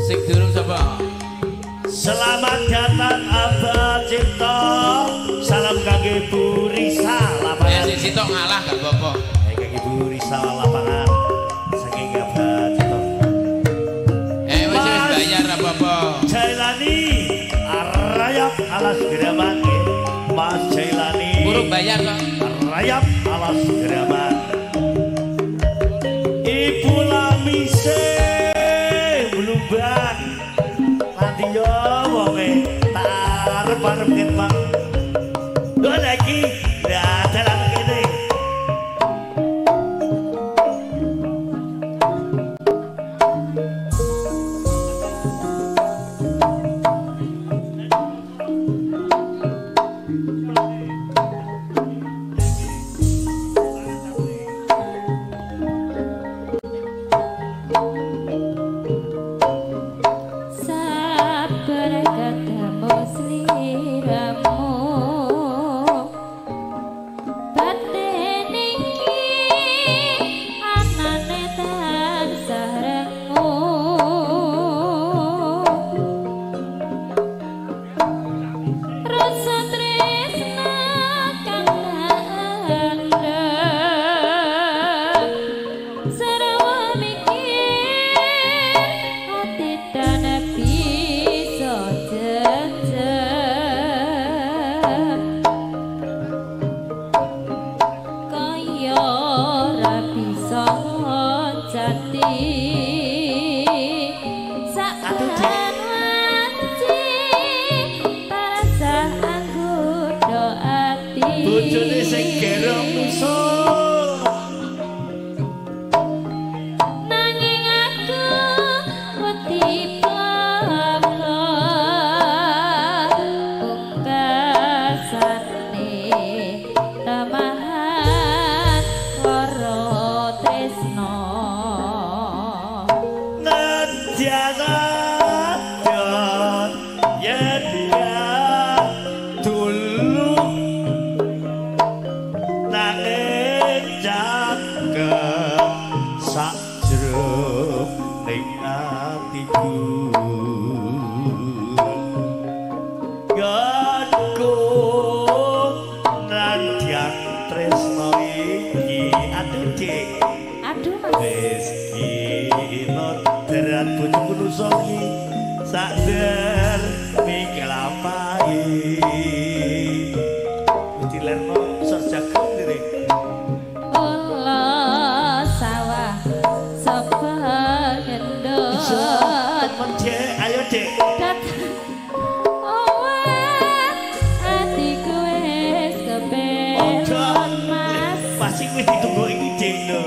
Sing durung sapa? Selamat datang Abah Cipto. Salam kangge Bu Risa lapangan. Sing sitok ngalah gak apa-apa. Kangge Bu Risa lapangan. Saking Abah Cipto. Wis wis bayar apa-apa. Jailani Rayap alas geraman. Mas Jailani. Burung bayar kok. Rayap alas geraman. Ibu Lamise Blumbang. Nanti yo wonge tak arep-arep ketang. Lho lagi lah dalan kene. Bojone sing gerong nusul. Nanging aku wedi plaka pungkasane tamahan lara tresno. Nadyan yen dulu nanging cakep sajroning atiku Ganku nadyan tresno iki. Aduh Dik, aduh Mas, wis kinodran bojoku nusa iki sakder miklampahi dilerno sor jagung diri. Ula sawah sapa gendut. Temen Dek, ayo Dek. Atiku wis kepelon Mas. Pasti wis ditunggu iki Dek lho.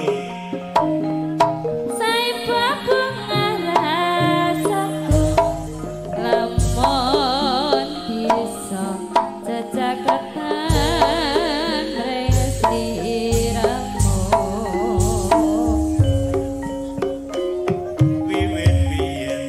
Wiwit biyen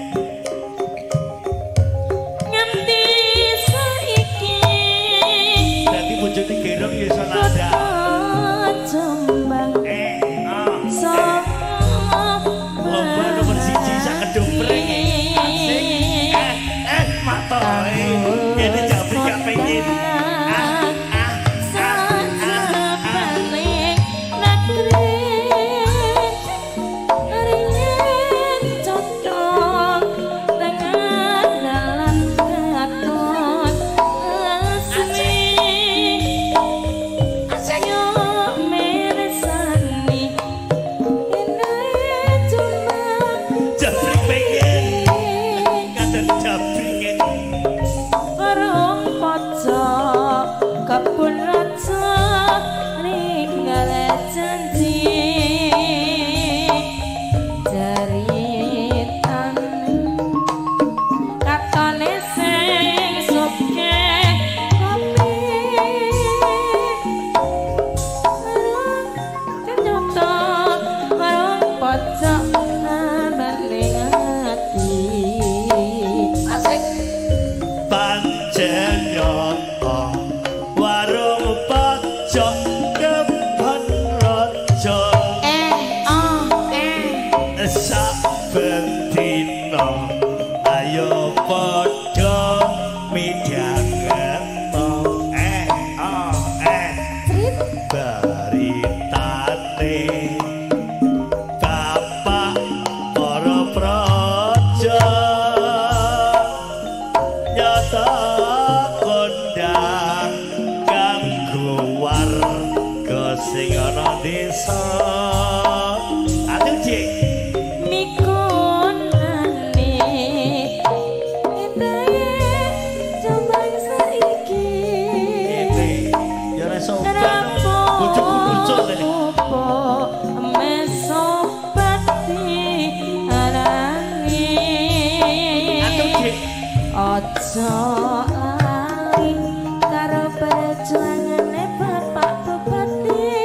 Ojo lali karo perjuangane Bapak Bupati.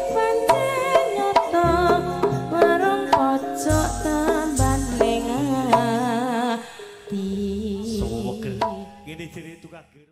Pancen nyoto warung pojok tambane ati. Suweger. Ngene jenenge tukang.